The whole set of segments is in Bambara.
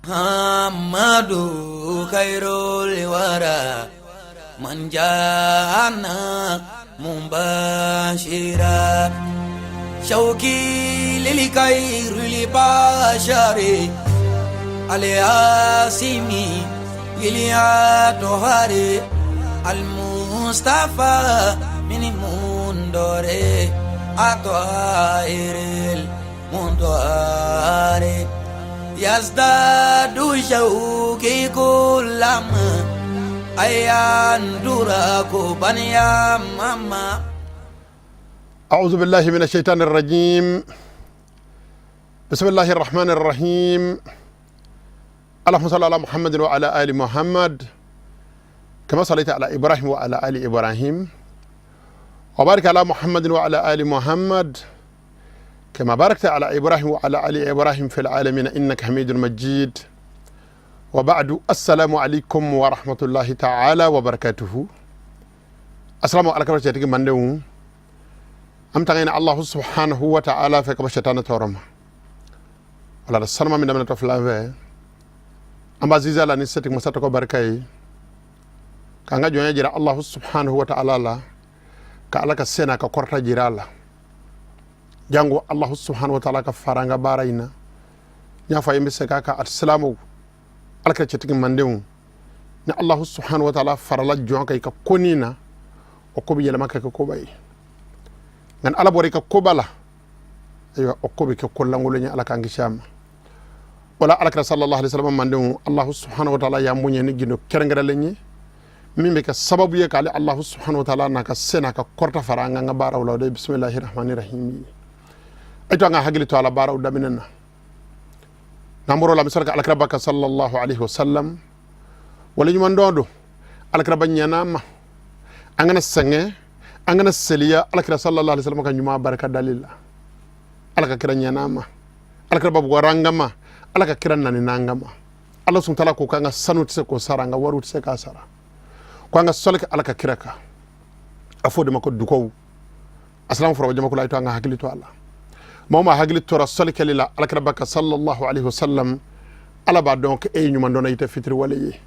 Muhammadu khairul wara man jana mubashira shauki lil khairil bashari al-asimi iliatohari al-mustafa min mundore atoairil mundoare yazdadu shauki kulama ayandura kubaniya mama. أعوذ بالله من الشيطان الرجيم. بسم الله الرحمن الرحيم. اللهم صل على محمد وعلى آل محمد كما صليت على إبراهيم وعلى آل إبراهيم، وبارك على محمد وعلى آل محمد كما باركت على إبراهيم وعلى آل إبراهيم في العالمين إنك حميد مجيد. وبعد، السلام عليكم ورحمة الله تعالى وبركاته. السلام عليكم ورحمة الله وبركاته. An tagayna Allahu subhanahu wa ta'ala fɛ ka bɔ shetana tɔɔrɔ ma. Wala da sanuma min daminɛ tɔ filan fɛ, an b'a ziza la ni setigi masa tɔgɔ barika ye, k'an ka jɔnya jira Allahu subhanahu wa ta'ala la, ka Ala ka se n'a ka kɔrɔta jira a la. Jango Allahu subhanahu wa ta'ala ka fara an ka baara in na. N y'a fɔ a ye, n bɛ segin a kan, alisilamuw, Ala ka cɛtigi mandenw, ni Allahu subhanahu wa ta'ala farala jɔn kan i ka konin na, o ko bɛ yɛlɛma ka kɛ koba ye. Nka ni Ala bɔra i ka koba la, ayiwa, o ko bɛ kɛ ko lankolon ye. Ala k'an kisi a ma. Wala Alakira sallallahu alaihi wasallam mandenw, Allahu subhanahu wa ta'ala y'an bonya ni gindo kɛrɛnkɛrɛnlen ye min bɛ kɛ sababu ye k'ale Allahu subhanahu wa ta'ala n'a ka se n'a ka kɔrɔta fara an ka baaraw la. O de ye bisimilahi rahmani rahim ye. A to an ka hakili to a la baaraw daminɛ na. N'an bɔr'o la, an bɛ sɔrɔ ka Alakira ba kan sallallahu alaihi wasallam waleɲuman dɔn. Don Alakira ba ɲɛna an ma, an kana sɛgɛn, an kana seliya Alakira sallallahu alaihi wasallam ka ɲuman barika dali la. Ala ka kira ɲɛna an ma, Alakira ba bugɔra an kama, Ala ka kira nani n'an kama. Ala sun tala ko k'an ka sanu tɛ se k'o sara, an ka wariw tɛ se k'a sara, ko an ka sɔli kɛ Ala ka kira kan. A fɔ o de ma ko dugawu. Asilamu fɔlɔ jamakulu, a ye to an ka hakili to a la. Maa o maa hakili tora sɔli kɛli la Alakira ba kan sallallahu alaihi wasallam, Ala b'a dɔn ko e ye ɲuman dɔnna, i tɛ fitiri wale ye.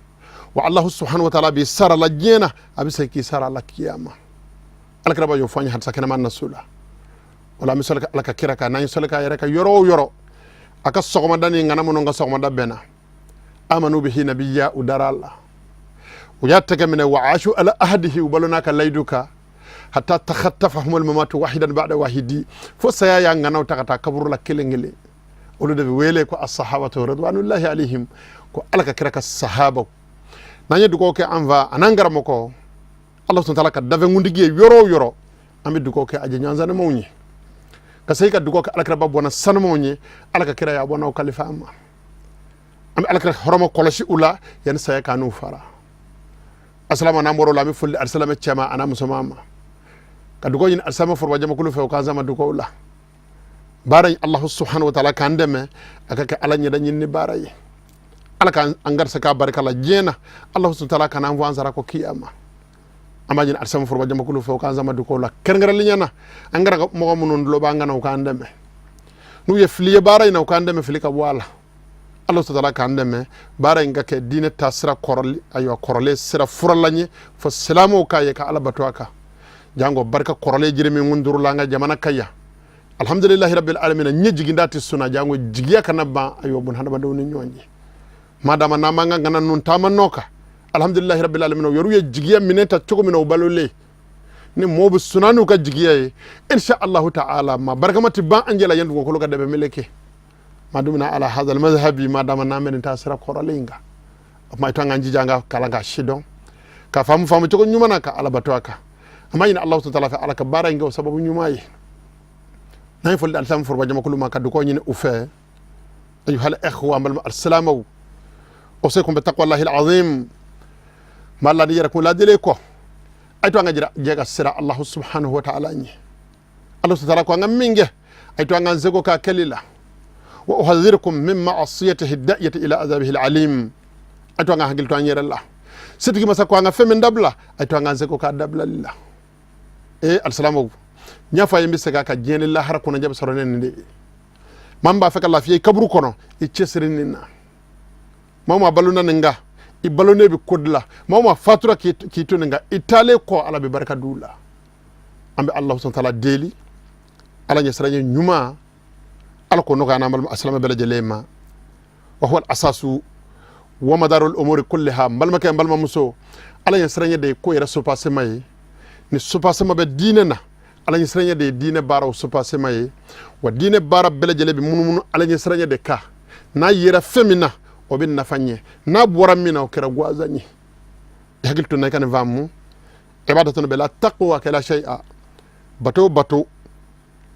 Wa Allahu subhanahu wa ta'ala b'i sara la diɲɛ na, a bɛ se k'i sara la kiyama. Alakira b'a y'o fɔ an ye hadisa kɛnɛma nasu la. Wala an bɛ sɔli kɛ Ala ka kira kan. N'an ye sɔli k'a yɛrɛ kan yɔrɔ o yɔrɔ, a ka sɔgɔmada ni ŋana minnu ka sɔgɔmada bɛnna, amanu bihi nabiyya, u dara a la, u y'a tɛgɛ minɛ, wa ashu ala ahadihi, u balo n'a ka layidu kan, hatta takhattafahum almamatu wahidan ba'da wahidi, fo saya y'a ŋanaw ta ka taa kaburu la kelen kelen. Olu de bɛ wele ko asahabatu ridwanullahi alayhim, ko Ala ka kira ka sahabaw. N'an ye dugawu kɛ an fa an'an karamɔgɔ Ala subhanahu wa ta'ala ka dafɛnkundigi ye yɔrɔ o yɔrɔ, an bɛ dugawu kɛ a jɛɲɔgɔn ye, ka se ka dugawu kɛ Alakiraba bɔnna sanumaw ye. Ala ka kira y'a bɔnnaw kalifa an ma. An bɛ Alakira hɔrɔma kɔlɔsi u la yanni saya k'an n'u fara. Asalama, n'an bɔr'o la, an bɛ foli alisalama cɛma a n'a musoman ma, ka dugawu ɲini alisalama foroba jamakulu fɛ, u k'an sama dugawu la baara in. Allahu subhanahu wa ta'ala k'an dɛmɛ a ka kɛ Ala ɲɛda ɲini ni baara ye. Ala k'an garisɛgɛ a barika la diɲɛ na. Allahu subhanahu wa ta'ala kana an fɔ an sara ko kiyama. An b'a ɲini alisama foroba jamakulu fɛ, u k'an sama dugawu la. Kɛrɛnkɛrɛnnenya na, an kɛra mɔgɔ minnu tulo b'an kana, u k'an dɛmɛ. N'u ye fili ye baara in na, u k'an dɛmɛ fili ka bɔ a la. Ala subhanahu k'an dɛmɛ baara in ka kɛ diinɛ taasira kɔrɔli, ayiwa, kɔrɔlen sira furala ye, fo silamɛw k'a ye ka Ala bato a kan. Jango barika kɔrɔlen jiri min kun durula an ka jamana ka yan, alhamdulilahi rabbil alamin, ɲɛ jiginda tɛ sunna. Jango jigiya kana ban, ayiwa, bun hadamadenw ni ɲɔgɔn ye. Madama n'an b'an ka ŋana ninnu taama nɔ kan, alhamdulilahi rabbil alamin, yɔrɔ ye jigiya minɛ ta cogo min na, o balolen ni mɔɔw bɛ sunna n'u ka jigiya ye, insha Allahu ta'ala, ma barikama tɛ ban an jɛla yan dugukolo ka dɛbɛ meleke. Ma dumina ala hadha almadhhabi, ma dama n'an bɛ nin taa sira kɔrɔlen in kan. O tuma, i to an k'an jija an ka kalan ka si dɔn, ka faamu faamu cogo ɲuman na, ka Ala bato a kan. An b'a ɲini Allahu ta'ala fɛ, Ala ka baara in kɛ o sababu ɲuman ye. N'an ye foli di alisalamu foroba jamakulu ma, ka dugawu ɲini u fɛ. Ayuhal ikhwa, an balima alisalamaw, usikum bi taqwallahi alazim. Ma la ni yɛrɛ kun ladili kɔ, a to an ka jira jɛ ka sira Allahu subhanahu wa ta'ala ɲɛ. Allah subhanahu wa ta'ala ko an ka min kɛ, a to an k'an seko k'a kɛli la. Wa uhadhirukum min ma'asiyatihi da'iyati ila azabihi alalim. A to an ka hakili to an yɛrɛ la. Setigi masa ko an ka fɛn min dabila, a to an k'an seko k'a dabilali la. E alisalamaw, n y'a fɔ a ye, n bɛ segin a kan, diɲɛ ni lahara kɔnɔja bɛ sɔrɔ ne nin de ye. Maa min b'a fɛ ka lafiya i kaburu kɔnɔ, i cɛsiri nin na. Maa o maa balona nin kan, i balonen bɛ ko dilan. Maa o maa fatura k'i to nin kan, i taalen kɔ, Ala bɛ barika d'u la. An bɛ Alahu subahana taala deli, Ala ɲɛsiranɲɛ ɲuman, Ala k'o nɔgɔya n'an balima silamɛ bɛɛ lajɛlen ma. Wa huwa asasu wa madarul umuri kulliha. N balimakɛ, n balimamuso, Ala ɲɛsiranɲɛ de ye ko yɛrɛ sopasema ye. Ni sopasema bɛ diinɛ na, Ala ɲɛsiranɲɛ de ye diinɛ baaraw sopasema ye. Wa diinɛ baara bɛɛ lajɛlen bɛ munumunu Ala ɲɛsiranɲɛ de kan. N'a yera fɛn min na, o bɛ nafa ɲɛ. N'a bɔra min na, o kɛra gansan ye. I hakili to n na, i ka nin faamu. Ibadatun bila taqwa kala shay'a. Bato bato,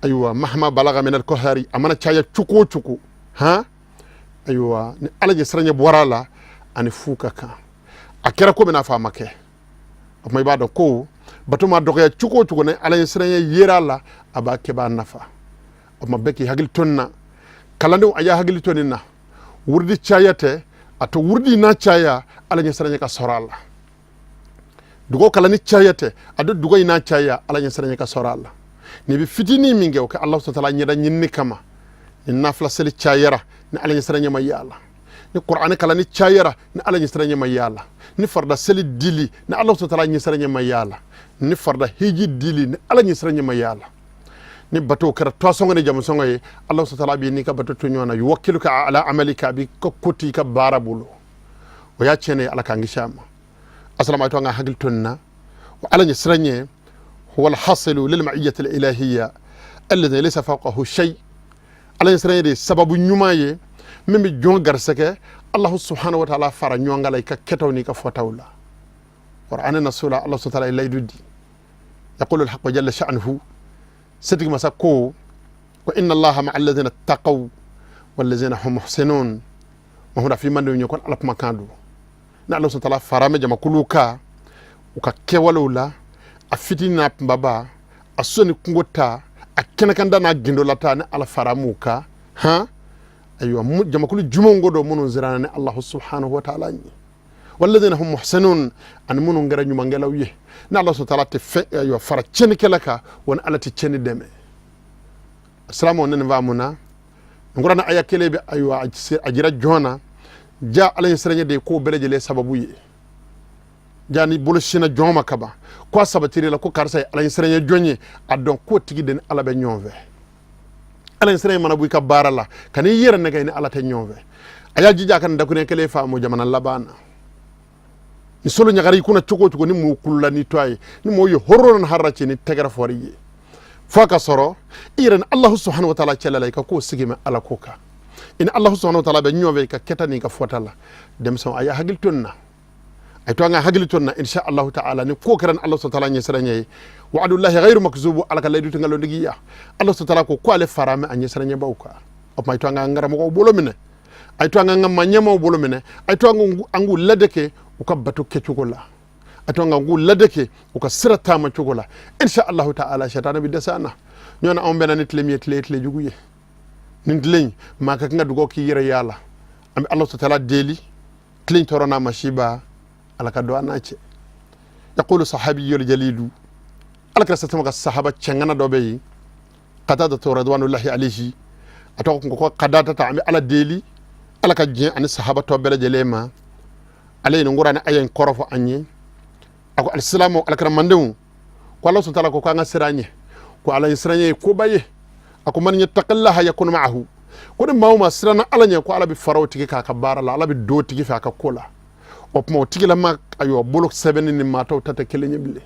ayiwa, mahma balaga min alkohari, a mana caya cogo o cogo, han, ayiwa, ni Ala ɲɛsiranɲɛ bɔra a la, ani fu ka kan. A kɛra komi n'a fɔ a ma kɛ. O tuma, i b'a dɔn ko bato ma dɔgɔya cogo o cogo, ni Ala ɲɛsiranɲɛ yera a la, a b'a kɛ b'a nafa. O tuma, bɛɛ k'i hakili to nin na. Kalandenw, a y'a hakili to nin na. Wurudi caya tɛ a to, wurudi n'a caya, Ala ɲɛsiranɲɛ ka sɔrɔ a la. Dugaw kalanni caya tɛ a don, dugaw in n'a caya, Ala ɲɛsiranɲɛ ka sɔrɔ a la. N'i bɛ fitinin min kɛ, o kɛ Ala taala ɲɛda ɲinini kama. Ni nafila seli cayara, ni Ala ɲɛsiranɲɛ ma ye a la, ni Kuranɛ kalanni cayara, ni Ala ɲɛsiranɲɛ ma ye a la, ni farida seli dili, ni Ala taala ɲɛsiranɲɛ ma ye a la, ni farida hiji dili, ni Ala ɲɛsiranɲɛ ma ye a la, ni bato kɛra tɔsɔngɔ ni jamusɔngɔ ye, Ala taala b'i n'i ka bato to ɲɔgɔn na. Yuwakkiluka ala amalika, a b'i ka ko t'i ka baara bolo. O y'a tiɲɛ ye. Ala k'an kisi a ma. Asalamu aleykum. An ka hakili to nin na. Wa Ala ɲɛsiranɲɛ, huwa alhasilu lilmaiyati alilahiyya alladhi laysa fawqahu shay. Ala ɲɛsiranɲɛ de ye sababu ɲuman ye min bɛ jɔn garisɛgɛ Allahu subhanahu wa taala fara ɲɔgɔn kan la i ka kɛtaw n'i ka fɔtaw la. Qur'an na sura, Allah subhanahu wa taala ye layidu di. Yaqulu alhaqu jalla sha'nuhu, setigi masa ko ko inna Allaha ma'a alladhina taqaw wallazina hum muhsinun. Mahamadu fi man ye ko Ala kumakan don. Ni Ala subhanahu wa taala fara mɛ jamakulu kan u ka kɛwalew la, a fitinin n'a kunbaba, a so ni kungo ta, a kɛnɛkanda n'a gindolata, ni Ala fara m'u kan, han, ayiwa, jamakulu jumɛnw ko don minnu siranna ni Allahu subhanahu wa taala ɲɛ, walladhina hum muhsinun, ani minnu kɛra ɲumankɛlaw ye. Ni Ala subhanahu wa taala tɛ fɛn, ayiwa, fara tiɲɛnikɛla kan, wa ni Ala tɛ tiɲɛni dɛmɛ. Silamɛw, ne nin faamu na nin kuranɛ aya kelen bɛ, ayiwa, a jira jɔn na ja Ala ɲɛsiranɲɛ de ye ko bɛɛ lajɛlen sababu ye. Ja ni bolo sinna jɔn ma kaban ko a sabatira la ko karisa ye Ala ɲɛsiranɲɛ jɔn ye, a dɔn k'o tigi de ni Ala bɛ ɲɔgɔn fɛ. Ala ɲɛsiranɲɛ mana bɔ i ka baara la, ka n'i yɛrɛ nɛgɛ, i ni Ala tɛ ɲɔgɔn fɛ. A y'a jija a ka nin dakuruɲɛ kelen faamu. Jamana laban na, ni solo ɲagara i kunna cogo o cogo, ni mɔgɔw kulula n'i to a ye, ni mɔgɔw ye hɔrɔn ni harara ci, ni tɛgɛrɛ fɔra i ye, f'a ka sɔrɔ i yɛrɛ ni Alahu subahana wa taala cɛla la, i ka k'o sigi mɛ Ala ko kan. I ni Alahu subahana wa taala bɛ ɲɔgɔn fɛ i ka kɛta n'i ka fɔta la. Denmisɛnw, a y'a hakili to nin na. A ye to an ka hakili to nin na. Insha Allahu taala, ni ko kɛra ni Ala subahana wa taala ɲɛsiranɲɛ ye, wa'adullahi ghayru makzubu, Ala ka layidu tɛ nkalontigiya. Ala subahana wa taala ko ko ale fara mɛ a ɲɛsiranɲɛbaw kan. O tuma, a ye to an ka karamɔgɔw bolo minɛ, a ye to an ka maa ɲɛmaaw bolo minɛ, a ye to an k'u ladege u ka bato kɛcogo la, a to an k'u ladege u ka sira taama cogo la. Insha Allahu taala, shetana bɛ dɛsɛ an na. Ɲɔgɔn anw bɛnna ni tile min ye, tile ye tile jugu ye. Nin tile in, maa ka kan ka dugawu k'i yɛrɛ y'a la. An bɛ Ala subahana taala deli, tile in tɔɔrɔ n'a masiba, Ala ka don an n'a cɛ. Yaqulu sahabiyul jalilu, Ala kira satama ka sahaba cɛŋana dɔ bɛ yen, Qatada radwanullahi alayhi, a tɔgɔ kun ko Qadada ta. An bɛ Ala deli, Ala ka diɲɛ ani sahaba tɔ bɛɛ lajɛlen ma. Ale ye nin kuranɛ aya in kɔrɔ fɔ an ye. A ko alisilamu, alakiramandenw, ko Ala subhanahu taala ko k'an ka siran ɲɛ, ko Ala ye siran ye koba ye. A ko man yattaqillaha yakun ma'ahu, ko ni maa o maa siranna Ala ɲɛ, ko Ala bɛ fara o tigi k'a ka baara la, Ala bɛ don o tigi fɛ a ka ko la. O tuma, o tigilama, ayiwa, bolo sɛbɛnni ni maa tɔw ta tɛ kelen ye bilen.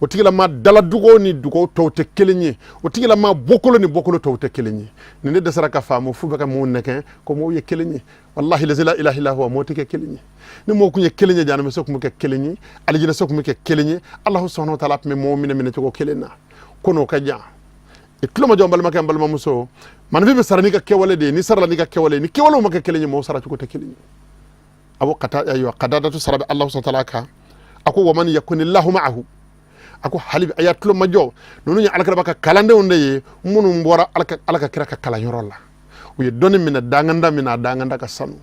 O tigilama dala dugaw ni dugaw tɔw tɛ kelen ye. O tigilama bɔkolo ni bɔkolo tɔw tɛ kelen ye. Nin de dɛsɛra ka faamu f'u bɛ ka maaw nɛgɛn ko maaw ye kelen ye. Wallahi lazi la ilaha illa huwa, mɔgɔ tɛ kɛ kelen ye. Ni mɔgɔ kun ye kelen ye, jahanama so kun bɛ kɛ kelen ye, alijinɛ so kun bɛ kɛ kelen ye. Alahu subhanahu wa taala tun bɛ mɔgɔw minɛ minɛcogo kelen na. Ko n'o ka jan, i tulo ma jɔ. N balimakɛ, n balimamuso, maninfin bɛ sara n'i ka kɛwale de ye. Ni sarala n'i ka kɛwale, ni kɛwalew ma kɛ kelen ye, mɔgɔw sara cogo tɛ kelen ye. A ko ka ayiwa, Qadadatu sara bɛ Alahu subhanahu wa taala kan. A ko wa man yakunillahu ma'ahu, a ko hali a y'a tulo majɔ. Ninnu ye alakiraba ka kalandenw de ye, minnu bɔra Ala ka kira ka kalanyɔrɔ la. U ye dɔnni minɛ danganda min na, a danganda ka sanu.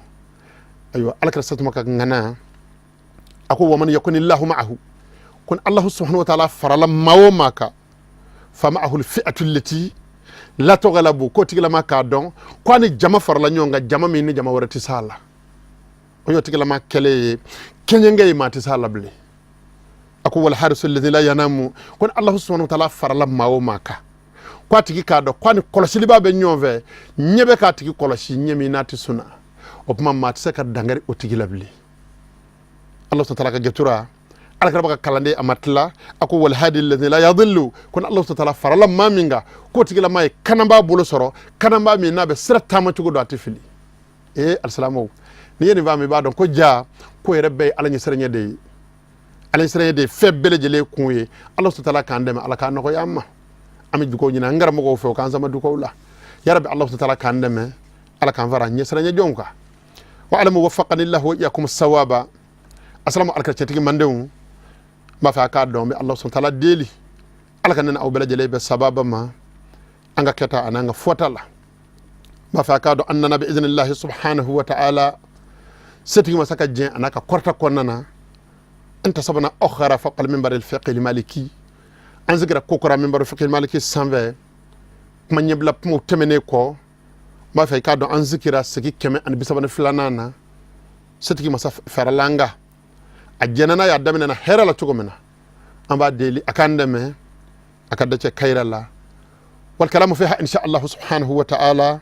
Ayiwa, alakira satuma ka ŋana, a ko wa man yakunillahu ma'ahu, ko ni Alahu subhanahu wa taala farala maa o maa kan, fa ma'ahu alfi'atu allati la tughlabu, k'o tigilama k'a dɔn ko a ni jama farala ɲɔgɔn kan, jama min ni jama wɛrɛ tɛ s'a la. O y'o tigilama kɛlɛ ye kɛɲɛnkɛ ye, maa tɛ s'a la bilen. A ko wal harisu alladhi la yanamu, ko ni Alahu subhanahu wa taala farala maa o maa kan, ko a tigi k'a dɔn ko a ni kɔlɔsiliba bɛ ɲɔgɔn fɛ, ɲɛ bɛ k'a tigi kɔlɔsi ɲɛ min n'a tɛ sunna. O tuma maa tɛ se ka dankari o tigi la bilen. Allah subhanahu wa taala ka gɛtura ala kɛra ka kalanden a ma tila. A ko wal hadi alladhi la yadillu, ko ni Allah subhanahu wa taala farala maa min kan, k'o tigilama ye kananbaa bolo sɔrɔ, kananbaa min n'a bɛ sira taama cogo dɔn, a tɛ fili. Ee alisilamɛw, n'i ye nin faamu, i b'a dɔn ko ja ko yɛrɛ bɛɛ ye ala ɲɛsiranɲɛ de ye. Ala ɲɛsiranɲɛ de ye fɛn bɛɛ lajɛlen kun ye. Ala subhanahu wa taala k'an dɛmɛ, ala k'an nɔgɔya an ma. An bɛ dugawu ɲini an karamɔgɔw fɛ, u k'an sama dugawu la. Yarabi, ala subhanahu wa taala k'an dɛmɛ, ala k'an fara ɲɛsiranɲɛ jɔnw kan. Wa alamu waffaqani llahu wa iyyakum sawaba. Asalamu alaka cɛtigi mandenw, n b'a fɛ a k'a dɔn n bɛ ala subhanahu wa taala deli, ala ka ne ni aw bɛɛ lajɛlen bɛn sababa ma an ka kɛta an'an ka fɔta la. N b'a fɛ a k'a dɔn an nana bi idhnillahi subhanahu wa ta'ala, setigi masa ka diɲɛ a n'a ka kɔrɔta kɔnɔna na, intasabna ukhra fawqa al-minbar al-fiqh al-maliki. An sigira kokura minbar fiqh al-maliki sanfɛ kuma ɲɛbila kumaw tɛmɛnen kɔ. N b'a fɛ i k'a dɔn an sigira sigi 132nan na. Setigi masa fɛrɛla an kan, a jɛnna n'a y'a daminɛna hɛrɛ la cogo min na, an b'a deli a k'an dɛmɛ a ka dacɛ kayira la. Wal kalamu fiha insha Allah subhanahu wa ta'ala.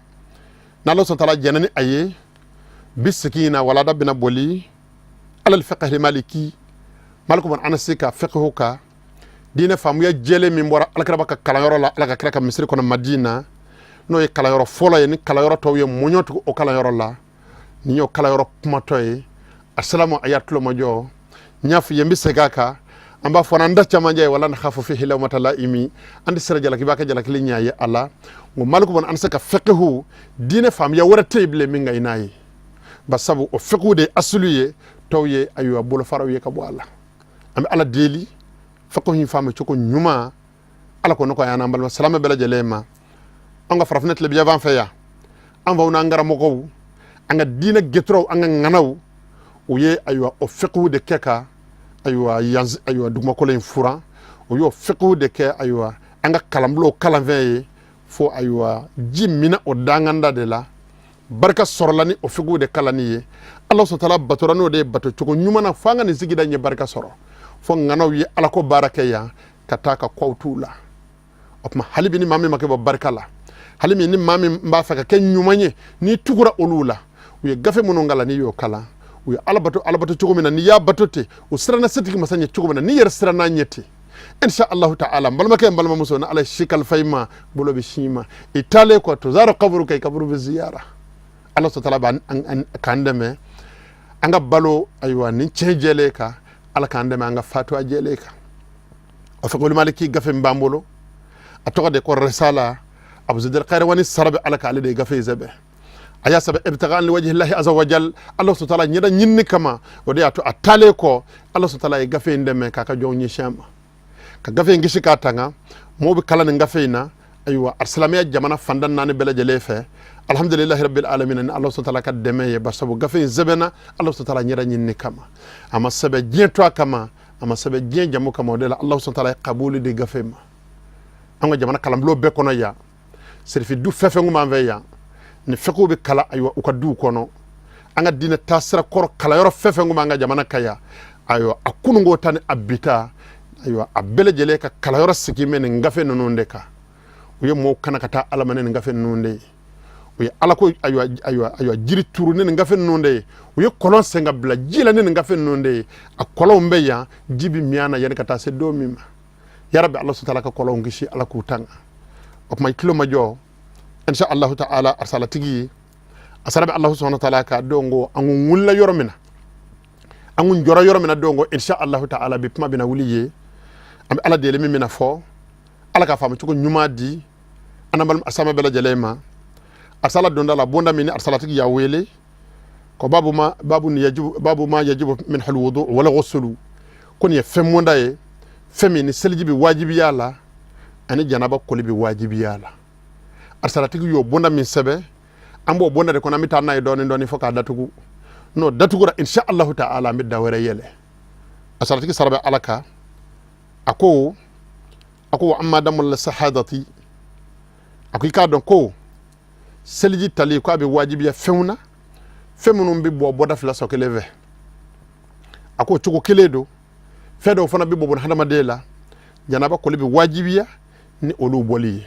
N'Ala subhanahu wa ta'ala jɛnna ni a ye, bi sigi in na walada bɛna boli alal fiqh maliki, maliku bun anasi ka fiqhu ka diinɛ faamuya jɛlen min bɔra alakiraba ka kalanyɔrɔ la, ala ka kira ka misiri kɔnɔ Madina, n'o ye kalanyɔrɔ fɔlɔ ye, ni kalanyɔrɔ tɔw ye mɔɲɔ tugu o kalanyɔrɔ la. Nin y'o kalanyɔrɔ kumatɔ ye. Asalamu a y'a tulomajɔ, n y'a f'i ye, n bɛ segin a kan. An b'a fɔ an da camancɛ ye wala nakhafu fihi lawmata laimi, an tɛ sira jalaki b'a kɛ jalakili ɲɛ ye ala nko maliku bun anasi ka fiqhu diinɛ faamuya wɛrɛ tɛ yen bilen min ka ɲi n'a ye, basabu o fiqhu de ye asulu ye, tɔw ye ayiwa bolofaraw ye ka bɔ a la. An bɛ ala deli fiqhu in faamu cogo ɲuman, ala k'o nɔgɔya an balima silamɛ bɛɛ lajɛlen ma. An ka farafinna tilebinyanfan fɛ yan, an faw n'an karamɔgɔw, an ka diinɛ gɛturaw, an ka ŋanaw, u ye ayiwa o fiqhu de kɛ ka ayiwa yan ayiwa dugumakolo in furan. U y'o fiqhu de kɛ ayiwa an ka kalanbulonw kalanfɛn ye, fo ayiwa ji minɛ o danganda de la, barika sɔrɔla ni o fiqhu de kalanni ye. Ala subhanahu wa ta'ala batora n'o de ye bato cogo ɲuman na, fo an ka nin sigida in ye barika sɔrɔ, fo ŋanaw ye alako baara kɛ yan ka taa ka kɔw t'u la. O tuma hali bi ni maa min ma kɛ bɔ barika la, hali min ni maa min b'a fɛ ka kɛ ɲuman ye, n'i tugura olu la, u ye gafe minnu kalan, n'i y'o kalan, u ye ala bato ala bato cogo min na, n'i y'a bato ten, u siranna setigi masa ɲɛ cogo min na, n'i yɛrɛ siranna ɲɛ ten, insha allahu ta'ala, n balimakɛ, n balimamuso, ni ala ye si kalifa i ma, bolo bɛ sin i ma, i taalen kɔ tuzaru kaburu kan, i kaburu bɛ ziyara. Ala subhanahu wa ta'ala b'an k'an dɛmɛ an ka balo ayiwa nin tiɲɛ jɛlen kan, ala k'an dɛmɛ an ka fatuwa jɛlen kan. O fiqhul maliki gafe min b'an bolo, a tɔgɔ de ko risala abu zaid al-qayrawani sara bɛ ala k'ale de ye gafe in sɛbɛn. A y'a sɛbɛn ibtigaan liwajhillahi azza wa jal, ala subhanahu wa ta'ala ɲɛda ɲinini kama. O de y'a to a taalen kɔ, ala subhanahu wa ta'ala ye gafe in dɛmɛ k'a ka jɔnw ɲɛsin a ma, ka gafe in kisi k'a tanga. Mɔgɔw bɛ kalan nin gafe in na ayiwa silamɛya jamana fanda naani bɛɛ lajɛlen fɛ. Alhamdulilahi rabbil alamin, ni ala subhanahu wa ta'ala ka dɛmɛ ye, basabu gafe in sɛbɛnna ala subhanahu wa ta'ala ɲɛda ɲinini kama, a ma sɛbɛn diɲɛ to a kama, a ma sɛbɛn diɲɛ jamu kama. O de la ala subhanahu wa ta'ala ye kabuli di gafe ma an ka jamana kalanbulon bɛɛ kɔnɔ yan. Serifi du fɛn fɛn kun b'an fɛ yan, ni fiqhu bɛ kalan ayiwa u ka duw kɔnɔ. An ka diinɛ taasira kɔrɔ kalanyɔrɔ fɛn fɛn kun b'an ka jamana kan yan, ayiwa a kununko ta ni a bi ta, ayiwa a bɛɛ lajɛlen ka kalanyɔrɔ sigi bɛ nin gafe ninnu de kan. U ye mɔgɔw kana ka taa ala ma ni nin gafe ninnu de ye. U ye ala ko ayiwa ayiwa ayiwa jiri turu ni nin gafe ninnu de ye. U ye kɔlɔn sen ka bila ji la ni nin gafe ninnu de ye. A kɔlɔnw bɛ yan, ji bɛ min na yanni ka taa se don min ma. Yarabi, ala subhanahu wa ta'ala ka kɔlɔnw kisi, ala k'u tanga. O tuma i tulo ma jɔ, insha allahu ta'ala, arsalatigi ye a sara bɛ ala subhanahu wa ta'ala ka don ko an kun wulila yɔrɔ min na, an kun jɔra yɔrɔ min na don ko insha allahu ta'ala bi kuma bɛna wuli ye. An bɛ ala deli, min bɛna fɔ, ala k'a faamu cogo ɲuman di an balima asama bɛɛ lajɛlen ma. Arsala donda la bonda min ni arsalatigi y'a wele ko babu ma babu ni yajibu babu ma yajibu min hal wudu wala ghuslu, ko nin ye fɛn bonda ye, fɛn min ni seliji bɛ wajibiya la ani janaba koli bɛ wajibiya la. Arsalatigi y'o bonda min sɛbɛn, an b'o bonda de kɔnɔ, an bɛ taa n'a ye dɔɔnin dɔɔnin fo k'a datugu. N'o datugura, insha allahu ta'ala, an bɛ da wɛrɛ yɛlɛ. Arsalatigi sara bɛ ala kan. A ko wa amma damul sahadati, a ko i k'a dɔn ko seliji tali ko a bɛ wajibiya fɛnw na, Fɛn minnu bɛ bɔ bɔda fila sɔ kelen fɛ, a ko cogo kelen don. Fɛn dɔw fana bɛ bɔ bɔ hadamaden la, janaba koli bɛ wajibiya ni olu bɔli ye.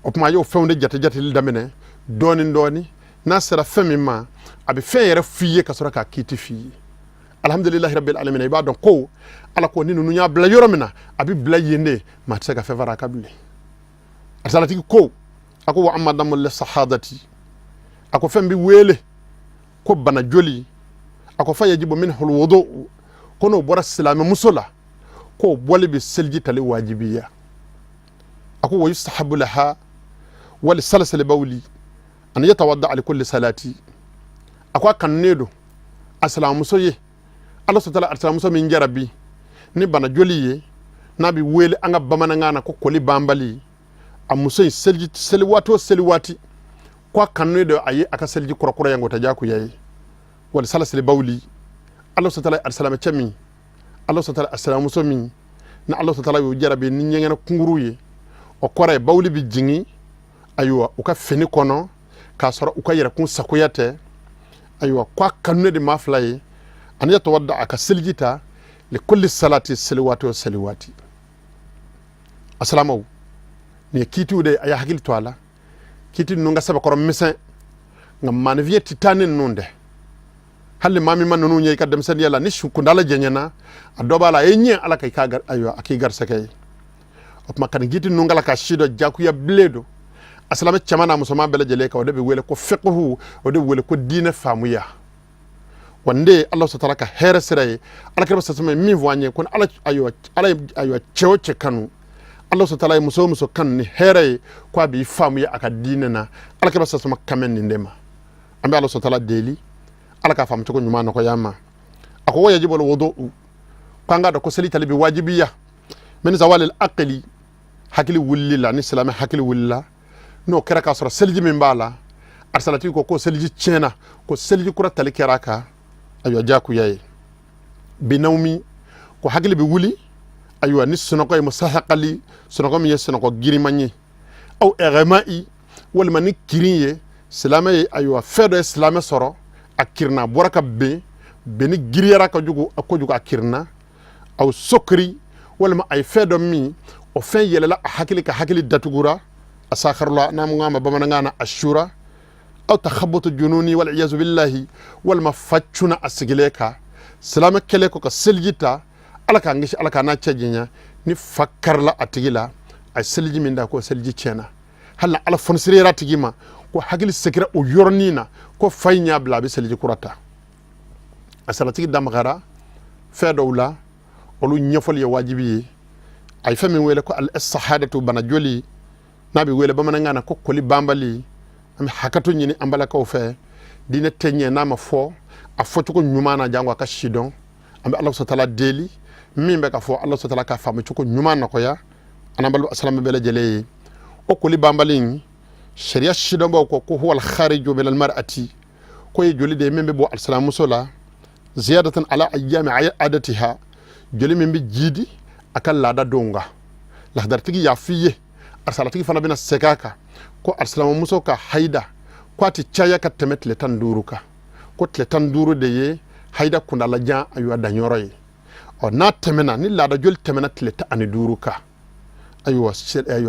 O tuma a y'o fɛnw de jate jateli daminɛ dɔɔni dɔɔni. N'a sera fɛn min ma, a bɛ fɛn yɛrɛ f'i ye ka sɔrɔ k'a kiiti f'i ye. Alhamdulilahi rabbil alamin. I b'a dɔn ko ala ko ni ninnu y'a bila yɔrɔ min na, a bɛ bila yen de, maa tɛ se ka fɛn fara a kan bilen. Arisalatigi ko, a ko wa amma damul istihadati, a ko fɛn bɛ wele ko bana joli, a ko fa yajibu minhul wudu, ko n'o bɔra silamɛmuso la, k'o bɔli bɛ seliji tali wajibiya. A ko wa yustahabu laha wali salasali bawli an yatawadda li kulli salati. A ko a kanunen don a silamɛmuso ye, ala sɔtala alisilamuso min jarabi ni bana joli ye, n'a bɛ wele an ka bamanankan na ko koli banbali, a muso in seliji seli waati o seli waati, ko a kanunen don a ye a ka seliji kɔrɔkɔrɔ yan, k'o tɛ diyagoya ye. Wali salasili bawli, ala sɔtala alisilamɛcɛ min, ala sɔtala alisilamuso min ni ala sɔtala y'o jarabi ni ɲɛgɛnɛ kunguru ye, o kɔrɔ ye bawuli bɛ jigin ayiwa u ka fini kɔnɔ k'a sɔrɔ u ka yɛrɛkun sagoya tɛ. Ayiwa, ko a kanunen de maa fila ye an yatawadda, a ka seliji ta, li kulli salati, seli waati o seli waati. A silamaw, nin ye kiitiw de ye, a y'a hakili to a la. Kiiti ninnu ka sɛbɛkɔrɔ misɛn, nka maaninfinya tɛ taa ni ninnu dɛ. Hali maa min ma ninnu ye i ka denmisɛnninya la, ni su kuntaala janyana, a dɔ b'a la, a ye ɲɛ ala ka i ka ayiwa a k'i garisɛgɛ ye. O tuma ka nin kiiti ninnu kalan ka si dɔn, jakuya bilen don a silamɛ cɛman n'a musoman bɛɛ lajɛlen kan. O de bɛ wele ko fiqhu, o de bɛ wele ko diinɛ faamuya. Wa nin de ye ala sɔtara ka hɛrɛ sira ye. Ala kira sasama ye min fɔ an ye ko ala ayiwa ala ye ayiwa cɛ o cɛ kanu, ala sɔtala ye muso o muso kanu ni hɛrɛ ye, ko a b'i faamuya a ka diinɛ na. Ala kira sasama kan bɛ nin de ma. An bɛ ala sɔtala deli, ala k'a faamu cogo ɲuman nɔgɔya an ma. A ko wa yajibul wudu, ko an k'a dɔn ko seli tali bɛ wajibiya min zawalil aqli, hakili wulili la. Ni silamɛ hakili wulila, n'o kɛra k'a sɔrɔ seliji min b'a la, arisalatigi ko ko seliji tiɲɛna, ko seliji kura tali kɛra a kan ayiwa diyagoya ye. Binawmi, ko hakili bɛ wuli ayiwa ni sunɔgɔ ye, musahakali, sunɔgɔ min ye sunɔgɔ giriman ye, aw igma'i, walima ni kirin ye. Silamɛ ye ayiwa fɛn dɔ ye silamɛ sɔrɔ, a kirinna, a bɔra ka ben, benni giriyara ka jugu a kojugu, a kirinna, aw sokiri, walima a ye fɛn dɔ min, o fɛn yɛlɛla a hakili ka hakili datugura, a sakarala, n'an ko a ma bamanankan na a sura, aw takhabutu jununi wal iyazu billahi, walima fa cunna a sigilen kan. Silamɛ kɛlen kɔ ka seliji ta, ala k'an kisi, ala k'an n'a cɛ janya, ni fa karila a tigi la, a ye seliji min ta, k'o seliji tiɲɛna. Hali na ala fɔnisiriyara tigi ma ko hakili segira o yɔrɔnin na ko fa in y'a bila, a bɛ seliji kura ta. A salatigi damagara fɛn dɔw la, olu ɲɛfɔli ye wajibi ye. A ye fɛn min wele ko al istihadatu, bana joli, n'a bɛ wele bamanankan na ko koli banbali. An bɛ hakɛto ɲini an balakaw fɛ, diinɛ tɛ ɲɛ n'a ma fɔ a fɔcogo ɲuman na, jango a ka sidɔn. An bɛ ala sɔtala deli, min bɛ ka fɔ, ala sɔtala ka faamu cogo ɲuman nɔgɔya an n'an balima silamɛ bɛɛ lajɛlen ye. O koli banbali in, sariya sidɔnbaw ko ko huwal khariju min al mar'ati, ko ye joli de ye min bɛ bɔ alisilamuso la, ziyadatan ala ayyami adatiha, joli min bɛ jiidi a ka laada donw kan. Lahadaratigi y'a f'i ye, arisalatigi fana bɛna segin a kan, ko alisilamuso ka hayida ko a tɛ caya ka tɛmɛ tile 15 kan, ko tile 15 de ye hayida kundalajan ayiwa danyɔrɔ ye. Ɔ n'a tɛmɛna, ni laada joli tɛmɛna tile 15 kan, ayiwa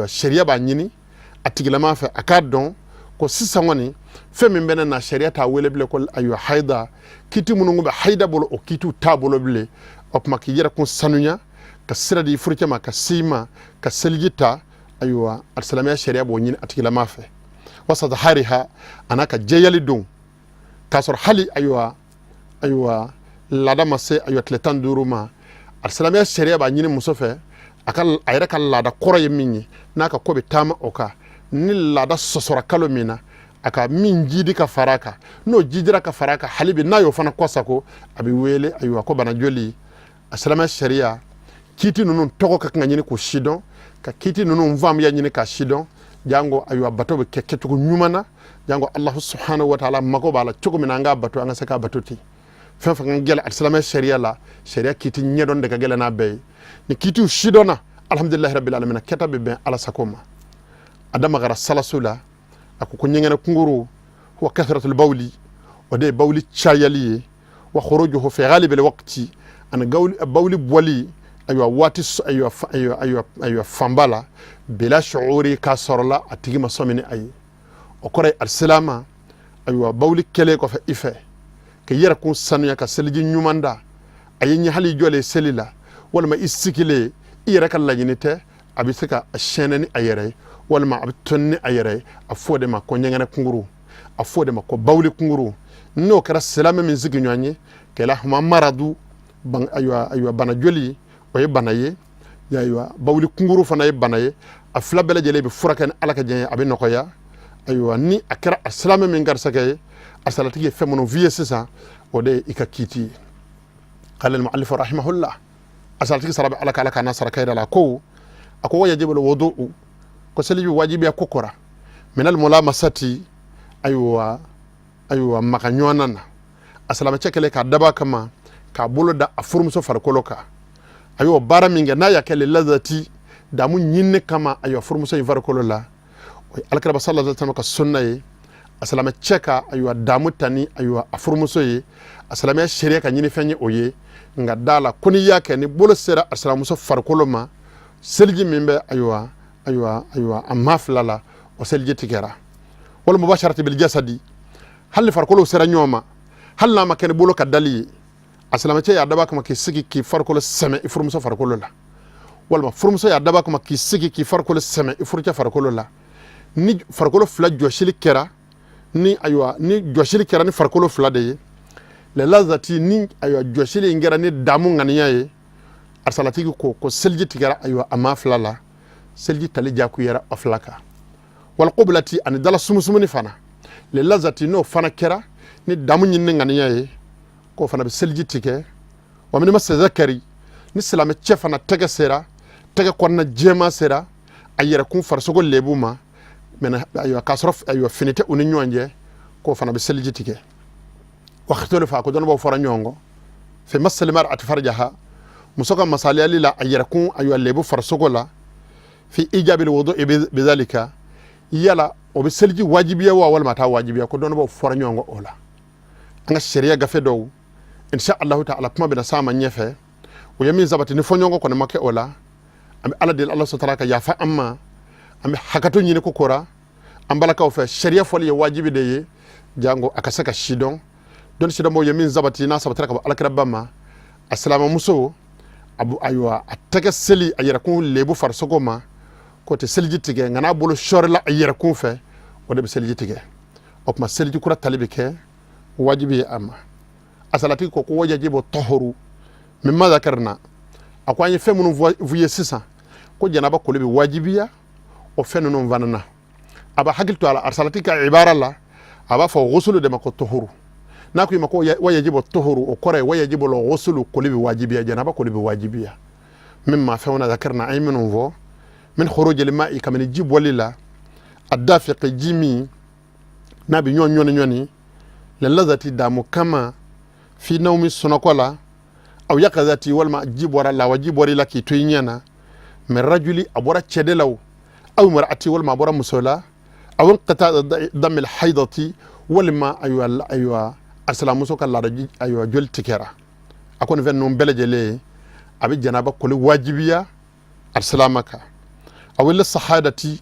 sariya b'a ɲini a tigilama fɛ a k'a dɔn ko sisan kɔni fɛn min bɛ ne na, sariya t'a wele bilen ko ayiwa hayida. Kiti minnu bɛ hayida bolo, o kitiw t'a bolo bilen. O tuma k'i yɛrɛ kun sanuya, ka sira di furucɛ ma ka s'i ma, ka seliji ta, ayiwa alisilamɛya sariya b'o ɲini a tigilama fɛ. Wasa hariha, a n'a ka jɛyali don k'a sɔrɔ hali ayiwa laada ma se ayiwa tile 15 ma, alisilamɛya sariya b'a ɲini muso fɛ a ka a yɛrɛ ka laada kɔrɔ ye min ye, n'a ka ko bɛ taama o kan, ni laada sɔsɔra kalo min na, a ka min jidi ka fara a kan, n'o jidira ka fara a kan hali bi, n'a y'o fana kɔsako, a bɛ wele ayiwa ko bana joli. A silamɛ sariya kiiti ninnu tɔgɔ ka kan ka ɲini k'o sidɔn, ka kiiti ninnu faamuya ɲini k'a sidɔn, jango ayiwa bato bɛ kɛ kɛcogo ɲuman na, jango alahu subhanahu wa taala mago b'a la cogo min na an k'a bato, an ka se k'a bato ten. Fɛn fɛn ka gɛlɛn alisilamɛ sariya la, sariya kiiti ɲɛdɔn de ka gɛlɛn n'a bɛɛ ye. Ni kiitiw sidɔnna, alhamdulilahi rabbil alamin, kɛta bɛ bɛn ala sago ma. A da magara salasu la, a ko ko ɲɛgɛnɛ kunguru, wa kathratul bawli, O de ye bawuli cayali ye. Wa khurujuhu fi ghalibil waqti, ani bawuli bɔli, ayiwa, waati, ayiwa, ayiwa, ayiwa, ayiwa, fanba la, bila shuuri, k'a sɔrɔla a tigi ma sɔmi ni a ye. O kɔrɔ ye, alisilama, ayiwa, bawuli kɛlen kɔfɛ i fɛ k'i yɛrɛ kun sanuya ka seliji ɲuman da a ye ɲɛ, hali i jɔlen seli la walima i sigilen, i yɛrɛ ka laɲini tɛ, a bɛ se ka sɛnɛ ni a yɛrɛ ye walima a bɛ tɔni ni a yɛrɛ ye. A fɔ o de ma ko ɲɛgɛnɛ kunguru, a fɔ o de ma ko bawuli kunguru. N'o kɛra silamɛ min sigiɲɔgɔn ye, kɛla huma maradu, ayiwa, ayiwa, bana joli, o ye bana ye. Ayiwa, bawuli kunguru fana ye bana ye. A fila bɛɛ lajɛlen bɛ furakɛ ni Ala ka diɲɛ ye, a bɛ nɔgɔya. Ayiwa, ni a kɛra a silamɛ min garisɛgɛ ye, a salatigi ye fɛn minnu f'i ye sisan, o de ye i ka kiiti ye. Qala al-muallif rahimahullah, a salatigi sara bɛ Ala ka, Ala k'a n'a sara kayira la, ko a ko wa yajibu al-wudu'u, ko seli bɛ wajibiya ko kɔra, min al-mulamasati, ayiwa, ayiwa, maga ɲɔgɔn na. A silamɛcɛ kɛlen k'a dab'a kama k'a bolo da a furumuso farikolo kan, a y'o baara min kɛ, n'a y'a kɛ lilazati, damu ɲinini kama, ayiwa, furumuso in farikolo la, o ye Alakiraba sallallahu alaihi wasallam ka sunna ye. A silamɛcɛ ka, ayiwa, damu ta ni, ayiwa, a furumuso ye, a silamɛya sariya ka ɲinifɛn ye o ye. Nka da la ko n'i y'a kɛ ni bolo sera a silamɛmuso farikolo ma, seliji min bɛ, ayiwa, ayiwa, ayiwa, a maa fila la, o seliji tigɛra. Wal mubasharati bil jasadi, hali ni farikolo sera ɲɔgɔn ma, hali n'a ma kɛ ni bolo ka dali ye, a silamɛcɛ y'a dab'a kama k'i sigi k'i farikolo sɛmɛ i furumuso farikolo la, walima furumuso y'a dab'a kama k'i sigi k'i farikolo sɛmɛ i furucɛ farikolo la, ni farikolo fila jɔsili kɛra ni, ayiwa, ni jɔsili kɛra ni farikolo fila de ye, lilazati, ni, ayiwa, jɔsili in kɛra ni damu ŋaniya ye, arisalatigi ko seliji tigɛra, ayiwa, a maa fila la, seliji tali jakuyara a fila kan. Wal qublati, ani dala sumusumuni fana, lilazati, n'o fana kɛra ni damu ɲinini ŋaniya ye, k'o fana bɛ seliji tigɛ. Wa min masi zakari, ni silamɛ cɛ fana tɛgɛ sera, tɛgɛ kɔnɔna jɛman sera a yɛrɛkun farisogo lebu ma mɛ, ayiwa, k'a sɔrɔ, ayiwa, fini tɛ u ni ɲɔgɔn cɛ, k'o fana bɛ seliji tigɛ. Wakhtalafa, ko dɔnnibaaw fɔra ɲɔgɔn kɔ, fi masil mar'ati farjaha, muso ka masaliyali la a yɛrɛkun, ayiwa, lebu farisogo la, fi ijabil wudu'i bidhalika, yala o bɛ seliji wajibiya wa walima a t'a wajibiya? Ko dɔnnibaaw fɔra ɲɔgɔn kɔ o la. An ka sariya gafe dɔw, insha Allahu ta'ala, kuma bɛna s'a ma ɲɛfɛ, o ye min sabati ni fɔɲɔgɔnkɔ kɔni ma kɛ o la. An bɛ Ala deli, Ala sɔtara ka yafa an ma. An bɛ hakɛto ɲini ko kora an balakaw fɛ. Sariya fɔli ye wajibi de ye, jango a ka se ka sidɔn. Dɔnni sidɔnbaw ye min sabati, n'a sabatira ka bɔ Alakiraba ma, a silamɛmuso, ayiwa, a tɛgɛ seli a yɛrɛkun lebu farisogo ma, k'o tɛ seliji tigɛ, nka n'a bolo sɔrila a yɛrɛkun fɛ, o de bɛ seliji tigɛ. O tuma seliji kura tali bɛ kɛ wajibi ye a ma. A salatigi ko wa yajibu tɔhuru mimma zakarna, a ko an ye fɛn minnu f'u ye sisan, ko janaba koli bɛ wajibiya o fɛn ninnu fana na. A b'a hakili to a la, arisalatigi ka ibara la, a b'a fɔ gusulu de ma ko tuhuru. N'a ko i ma ko wa yajibu tuhuru, o kɔrɔ ye wa yajibu gusulu, koli bɛ wajibiya, janaba koli bɛ wajibiya. Mimma, fɛnw na, zakarna, an ye minnu fɔ, min khurujil ma'i, kabini ji bɔli la, a dafiqi, ji min n'a bɛ ɲɔgɔn ɲɔni ɲɔni, lilazati, damu kama, fi nawmi, sunɔgɔ la, aw yakazati, walima ji bɔra la wa ji bɔra i la k'i to i ɲɛ na, min rajuli, a bɔra cɛ de la o, aw mar'ati, walima a bɔra muso la, aw inqita damil haidati, walima, ayiwa, ayiwa, a silamuso ka laada, ayiwa, joli tigɛra. A ko nin fɛn ninnu bɛɛ lajɛlen a bɛ janaba koli wajibiya alisilama kan. Aw sahadati,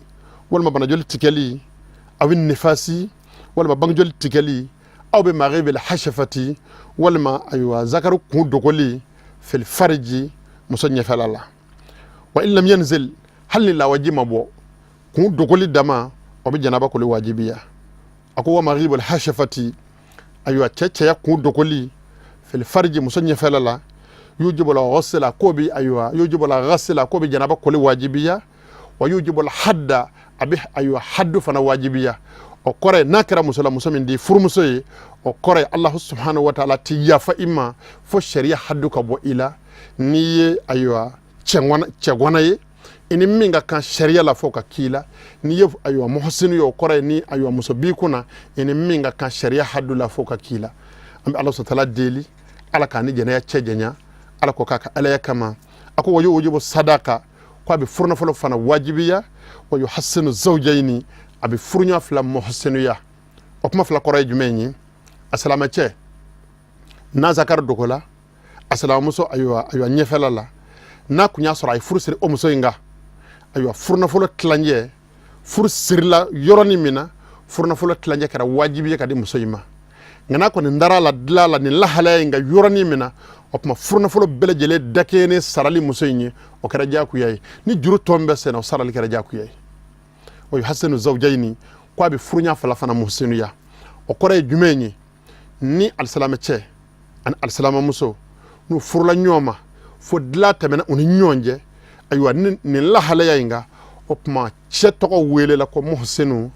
walima banajoli tigɛli, aw nifasi, walima bangejoli tigɛli, aw bɛ maghibil hashafati, walima, ayiwa, zakaru kun dogoli, fil fariji, muso ɲɛfɛla la. Wa in lam yanzil, hali ni lawaji ma bɔ, kun dogoli dama, o bɛ janaba koli wajibiya. A ko wa maghibul hashafati, ayiwa, cɛ cɛya kun dogoli, fil fariji, muso ɲɛfɛla la, yujibul ghusla, ko bi, ayiwa, yujibul ghasla, ko bi janaba koli wajibiya, wa yujibul hadda, a bɛ, ayiwa, haddu fana wajibiya. O kɔrɔ ye, n'a kɛra muso la, muso min di furumuso ye, o kɔrɔ ye Alahu subhanahu wa taala ti yafa i ma fo sariya haddu ka bɔ i la. N'i ye, ayiwa, cɛgwana ye, i ni min ka kan sariya la fo ka k'i la. N'i ye, ayiwa, muhsinu ye, o kɔrɔ ye ni, ayiwa, muso b'i kunna, i ni min ka kan sariya haddu la fo ka k'i la. An bɛ Ala sɔtala deli, Ala k'a ni jɛnɛya cɛ janya, Ala ko k'a ka alaya kama. A ko wa yujibu sadaka, ko a bɛ furunafolo fana wajibiya, wa yuhassinu zawjayni, a bɛ furuɲɔgɔn fila muhsinuya. O kuma fila kɔrɔ ye jumɛn ye? A silamɛcɛ n'a zakari dogo la a silamɛmuso, ayiwa ɲɛfɛla la, n'a kun y'a sɔrɔ a ye furu siri o muso in kan, ayiwa, furunafolo tilancɛ, furu sirila yɔrɔnin min na, furunafolo tilancɛ kɛra wajibi ye ka di muso in ma. Nka n'a kɔni dara a la dilan la nin lahalaya in kan yɔrɔnin min na, o tuma furunafolo bɛɛ lajɛlen dakɛɲɛnen sarali muso in ye, o kɛra diyagoya ye. Ni juru tɔ bɛ senna, o sarali kɛra diyagoya ye. Wa yuhasinu zawjayini, ko a bɛ furuɲa fila fana muhsinuya. O kɔrɔ ye jumɛn ye? Ni alisilamɛcɛ ani alisilamɛmuso n'u furula ɲɔgɔn ma fo dilan tɛmɛna u ni ɲɔgɔn cɛ, ayiwa, nin lahalaya in kan, o tuma cɛ tɔgɔ welela ko muhsinu,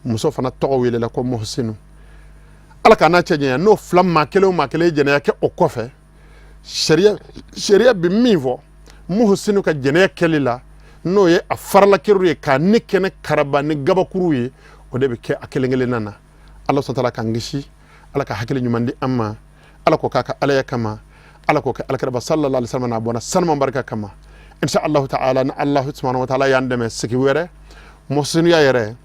muso fana tɔgɔ welela ko muhsinu. Ala k'a n'a cɛ janya. N'o fila maa kelen o maa kelen ye jɛnɛya kɛ, o kɔfɛ sariya bɛ min fɔ muhsinu ka jɛnɛya kɛli la, n'o ye a farala kɛr'u ye k'a ni kɛnɛ karaba ni gabakuru ye, o de bɛ kɛ a kelen kelenna na. Ala sɔntala k'an kisi, Ala ka hakili ɲuman di an ma, Ala k'o k'a ka alaya kama, Ala k'o kɛ alakiraba sallallahu alaihi wasallam n'a bɔnna sanuman barika kama. Insha Allahu ta'ala, ni Allahu subhanahu wa ta'ala y'an dɛmɛ, sigi wɛrɛ muhsinuya yɛrɛ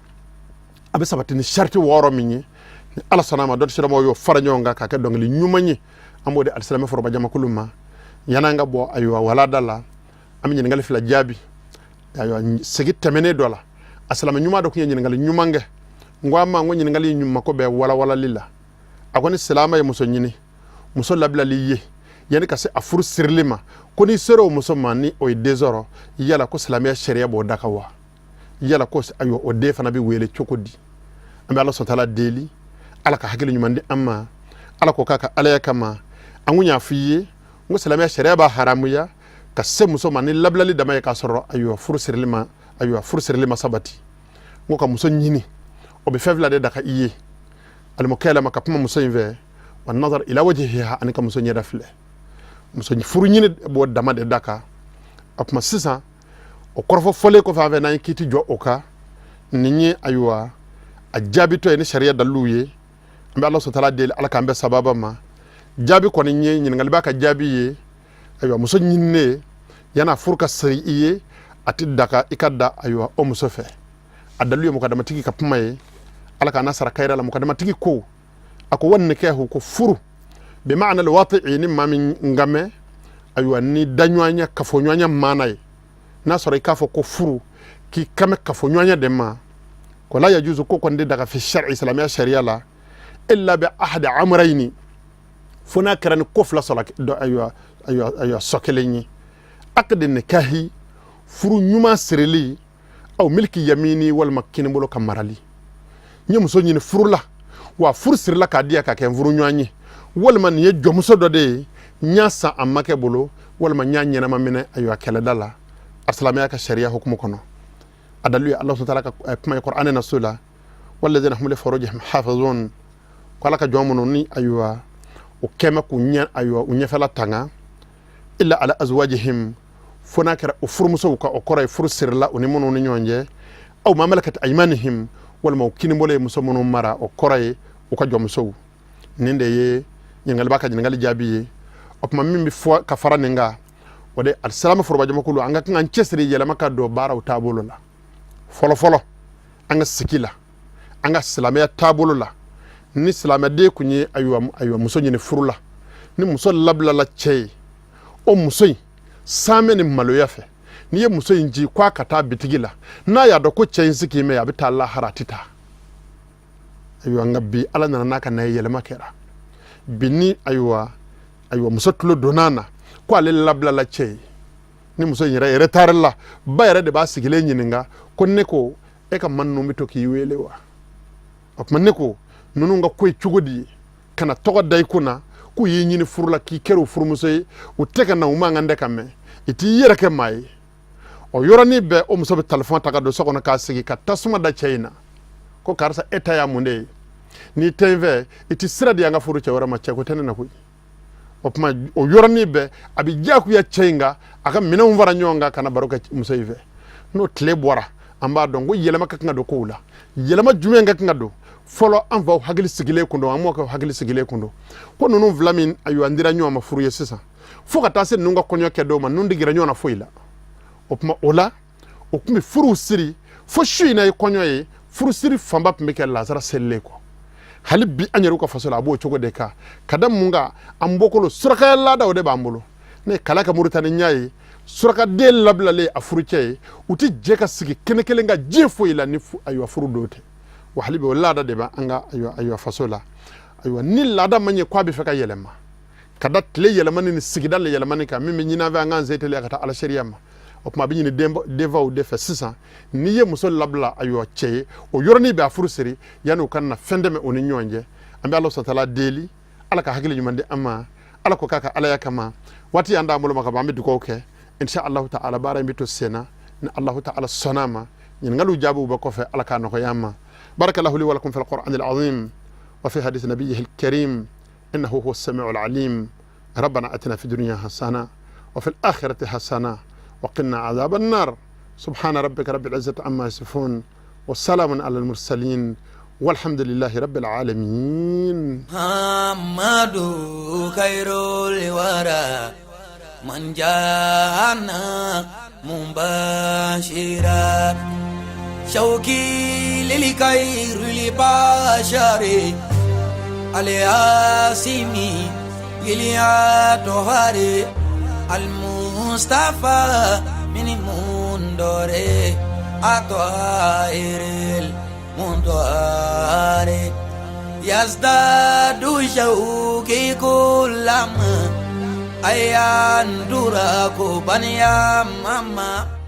a bɛ sabati ni sariti 6 min ye, ni Ala sɔnna a ma, dɔnni siramaw y'o fara ɲɔgɔn kan k'a kɛ dɔnkili ɲuman ye, an b'o di alisilamɛ foroba jamakulu ma. Yan'an ka bɔ, ayiwa, walada la, an bɛ ɲininkali fila jaabi. Ayiwa, segi tɛmɛnen dɔ la, a silamɛ ɲuman dɔ tun ye ɲininkali ɲuman kɛ. N ko a ma, n ko ɲininkali in mako bɛ walawalali la. A ko ni silamɛ ye muso ɲini, muso labilali ye yanni ka se a furu sirili ma, ko n'i sera o muso ma ni o ye den sɔrɔ, yala ko silamɛya sariya b'o daga wa? Yala ko, ayiwa, o den fana bɛ wele cogo di? An bɛ Ala sɔntala deli, Ala ka hakili ɲuman di an ma, Ala k'o k'a ka alaya kama. An kun y'a f'i ye n ko silamɛya sariya b'a haramuya ka se muso ma ni labilali dama ye k'a sɔrɔ, ayiwa, furu sirili ma sabati. N ko ka muso ɲini, o bɛ fɛn fila de daga i ye: alimukalama, ka kuma muso in fɛ, wa nazar ila wajhiha, ani ka muso ɲɛda filɛ. Muso furu ɲini b'o dama de da kan. O tuma sisan, o kɔrɔfɔ fɔlen kɔfɛ, an fɛ n'an ye kiiti jɔ o kan, nin ye, ayiwa, a jaabitɔ ye ni sariya daliluw ye. An bɛ Ala sɔtala deli, Ala k'an bɛn sababa ma. Jaabi kɔni ye ɲininkali b'a ka jaabi ye. Ayiwa, muso ɲininen yan'a furu ka siri i ye, a tɛ daga i ka da, ayiwa, o muso fɛ. A dalilu ye mɔgɔdamatigi ka kuma ye, Ala k'a n'a sara kayira la. Mɔgɔdamatigi ko, a ko wa nikahu, ko furu bi maana alwati'i, ni maa min ngamɛ, ayiwa, ni daɲɔgɔnya kafoɲɔgɔnya maana ye, n'a sɔrɔ i k'a fɔ ko furu k'i kamɛ kafoɲɔgɔnya de ma, ko la yajuzu, ko kɔni tɛ daga fi shar'i, silamɛya sariya la, illa bi ahadi amrayni, fo n'a kɛra ni ko fila sɔrɔ, ayiwa, sɔ kelen ye: akdi nikahi, furu ɲuman sirili, aw miliki yamini, walima kinibolo ka marali. N ye muso ɲini furu la, wa furu sirila k'a di yan ka kɛ n furu ɲɔgɔn ye, walima nin ye jɔnmuso dɔ de ye, n y'a san a makɛ bolo, walima n y'a ɲɛnama minɛ, ayiwa, kɛlɛda la, a silamɛya ka sariya hukumu kɔnɔ. A dalilu ye Ala taala ka kuma ye Kuranɛ na so la: walladina hum li furujihim hafizun, ko Ala ka jɔn minnu ni, ayiwa, o kɛmɛ k'u ɲɛ, ayiwa, u ɲɛfɛla tanga, illa ala azwajihim, fo n'a kɛra o furumusow ka, o kɔrɔ ye furu sirila u ni minnu ni ɲɔgɔn cɛ, aw ma malakat aymanihim, walima u kinibolo ye muso minnu mara, o kɔrɔ ye u ka jɔnmusow. Nin de ye ɲininkali b'a ka ɲininkali jaabi ye. O tuma min bɛ fɔ ka fara nin kan, o de alisilamɛ forobajamakulu, an ka kan k'an cɛsiri yɛlɛma ka don baaraw taabolo la. Fɔlɔ fɔlɔ, an ka sigi la, an ka silamɛya taabolo la, ni silamɛden kun ye, ayiwa, muso ɲini furu la, ni muso labilala cɛ ye, o muso in saamɛ ni maloya fɛ, n'i ye muso in ci k'a ka taa bitigi la, n'a y'a dɔn ko cɛ in sigi mɛn, a bɛ taa lahara, a tɛ taa. Ayiwa, nka bi Ala nana n'a ka na ye, yɛlɛma kɛra bi. Ni, ayiwa, muso tulo donna na ko ale labilala cɛ ye, ni muso in yɛrɛ retard la, ba yɛrɛ de b'a sigilen ɲininka ko ne ko e ka man ninnu bɛ to k'i wele wa? O tuma ne ko ninnu ka ko ye cogo di ye ka na tɔgɔ da i kunna k'u y'i ɲini furu la k'i kɛra u furumuso ye, u tɛ ka na, u man kan tɛ ka mɛn, i t'i yɛrɛ kɛ maa ye? O yɔrɔnin bɛɛ, o muso bɛ telefɔni ta ka don so kɔnɔ k'a sigi ka tasuma da cɛ in na ko karisa, e ta y'a mun de ye? N'i tɛ n fɛ, i tɛ sira di an ka furu cɛ wɛrɛ ma. Cɛ ko tɛ ne na koyi. O tuma o yɔrɔnin bɛɛ, a bɛ diyagoya cɛ in kan a ka minɛnw fara ɲɔgɔn kan ka na baro kɛ muso in fɛ. N'o tile bɔra, an b'a dɔn ko yɛlɛma ka kan ka don kow la. Yɛlɛma jumɛn ka kan ka don? Fɔlɔ, an faw hakili sigilen kun don, an mɔkɛw hakili sigilen kun don ko ninnu fila min, ayiwa, an dira ɲɔgɔn ma furu ye sisan, fo ka taa se ninnu ka kɔɲɔ kɛ dɔw ma, ninnu digira ɲɔgɔn na foyi la. O tuma o la, o tun bɛ furuw siri fo su in na ye kɔɲɔ ye. Furusiri fanba tun bɛ kɛ lazara selilen kɔ. Hali bi an yɛrɛw ka faso la, a b'o cogo de kan. Ka da mun kan? An bɔkolo surakaya laada, o de b'an bolo. Ne ye kala ka Muritani ɲa ye, surakaden labilalen a furucɛ ye, u tɛ jɛ ka sigi kɛnɛ kelen kan diɲɛ foyi la ni ayiwa furu don tɛ. Wa hali bi o laada de b'an ka ayiwa faso la. Ayiwa, ni laada ma ɲɛ k'a bɛ fɛ ka yɛlɛma ka da tile yɛlɛmani ni sigida la yɛlɛmani kan, min bɛ ɲini an fɛ, an k'an sen teliya ka taa ala sariya ma. O tuma a bɛ ɲini denfaw de fɛ sisan, n'i ye muso labila ayiwa cɛ ye, o yɔrɔnin bɛ a furu siri yanni u ka na fɛn dɛmɛ o ni ɲɔgɔn cɛ. An bɛ Ala satala deli, Ala ka hakili ɲuman di an ma, Ala ko k'a ka alaya kama. Waati y'an d'an bolo ma ka ban, an bɛ dugawu kɛ. Insha Allahu ta'ala, baara in bɛ to senna ni Allahu ta'ala sɔnna a ma. Ɲininkaliw jaabiw bɛ kɔfɛ. Ala k'a nɔgɔya an ma. Barakallahu li wa lakum fil qur'anil azim wa fi hadith nabiyyihi al-karim innahu huwa as-sami'ul alim. ربنا اتنا في الدنيا حسنه وفي الاخره حسنه وقنا عذاب النار. سبحان ربك رب العزه عما يصفون والسلام على المرسلين والحمد لله رب العالمين. محمد خير الورى من جاءنا مبشرا شوقي للخير البشر الياسمي إليا المصطفى من مندور أطائر المنطار يزداد شوقي كلما أيان دراكو بنيا ماما.